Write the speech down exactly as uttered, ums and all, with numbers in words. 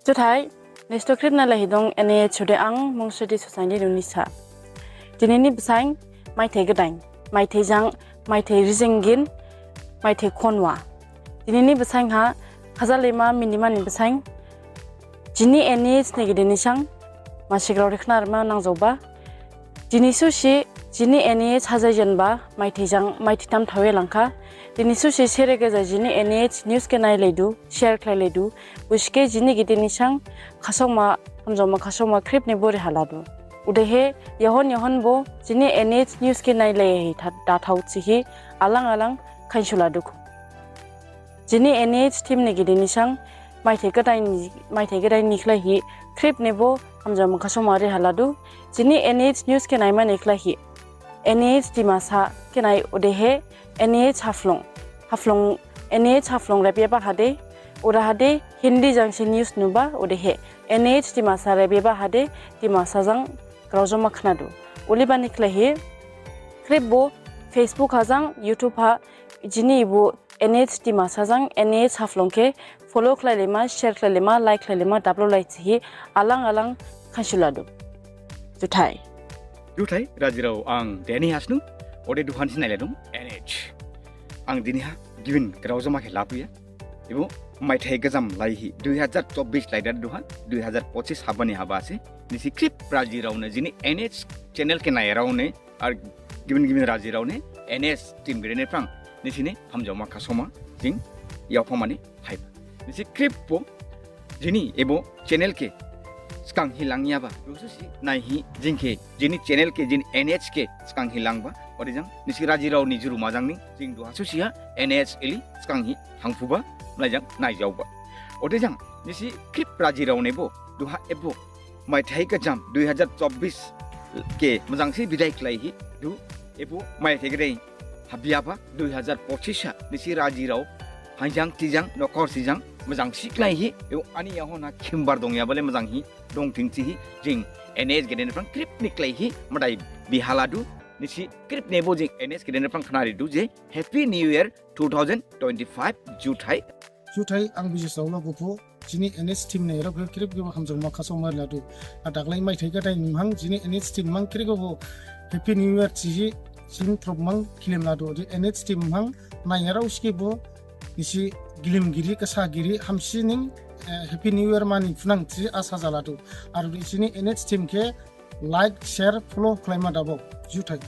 Juthai, nesto khrip nalaihi dong N H ode ang Mungsredi Sosaini Nunisa. Dinini bsang maithai gdain, maithai jang, maithai rijengin, maithai khonwa. Dinini bsang ha, khajalima minimani bsang, jini N H ni gidini sang, masigrao rikhna rima nangjaoba. Dini susi, jini N H hajai jenba, maithai jang, maithai tham thawe langkha. Dini susi sere geja jini N H news khe nailaidu, share khlailaidu. Buske jini gidini sang, khasongma, hamjaoma khasongma khrip ni bori haladu. Udehe, yahon yahon bo, jini N H news khe nailaihi tha-, dathao chihi, alang alang, khainsuladu. Jini N H team ni gidini sang, maithai gdain ni, maithai gdain ni khlaihi, khrip nebo hamjaoma khasongma ri haladu. Jini N H news khe naimani khlaihi, N H Dimasa khe nai udehe, N H Haflong, Haflong, N H Haflong rebyaba hade, ora hade, Hindi jangsi news nuba udehe, N H Dimasa rebyaba hade, Dimasa jang graojoma khnadu. Ulibani khlaihi, khrip bo Facebook ha jang, YouTube ha, jini ibo N H Dimasa jang N H Haflong khe follow khlailema, share khlailema, like khlailema, dablo lai chihi alang alang khainsuladu. Juthai. Juthai, rajirao ang Deni Hasnu, ode duhan sinai ledong, N H. Ang dini ha gibin graojoma khe labuya. Ibo maithai gajam laihi, dui hajar chobbish laida duhan, dui hajar pochis habani haba ase. Nisi khrip rajirao ne, jini N H channel khe nairao ne, ar gibin gibin rajirao ne, N H team gede ne phrang, nisi ne, hamjaoma khasongma, jing, yaophamani, haiba. Nisi khrip bo, jini ebo channel khe, sgang hi langyaba, dusu si, naihi, jing khe, jini channel khe, jini N H khe, sgang hi langba, ode jang, nisi rajirao ni juru majang ni, jing duha susi ha, N H ili, sgang hi, thangphuba, mlai jang, naijaoba. Ode jang, nisi khrip rajirao nebo, duha ebo, maithai gajam dui hajar chobbish khe majangsi bidai khlaihi du ebo maithai gdain habyaba dui hajar pochis ha nisi rajirao hangjang tijang nokhor sijang majangsi khlaihi ebo ani yahon ha khimbar dongyabale majanghi dongthing chihi jing N H gede ne phrang khrip ni khlaihi madai bihaladu nisi khrip nebo jing N H gede ne phrang khnaridu je Happy New Year two thousand twenty-five juthai. Juthai ang Bijay Saula Guphu, jini N H team ni rok khrip khe bo hamjaoma khasongma ladu. A daglai maithai gdain ni mhang, jini N H team mhang khrip khe bo Happy New Year chihi, jing throp mhang khlim ladu. Di N H team mhang, naiyarao ski bo, nisi gilim giri, kasa giri, hamsining, eh, Happy New Year mani phunang chihi asa jaladu. Ar di jini N H team khe like, share, follow khlaima dabo. Juthai.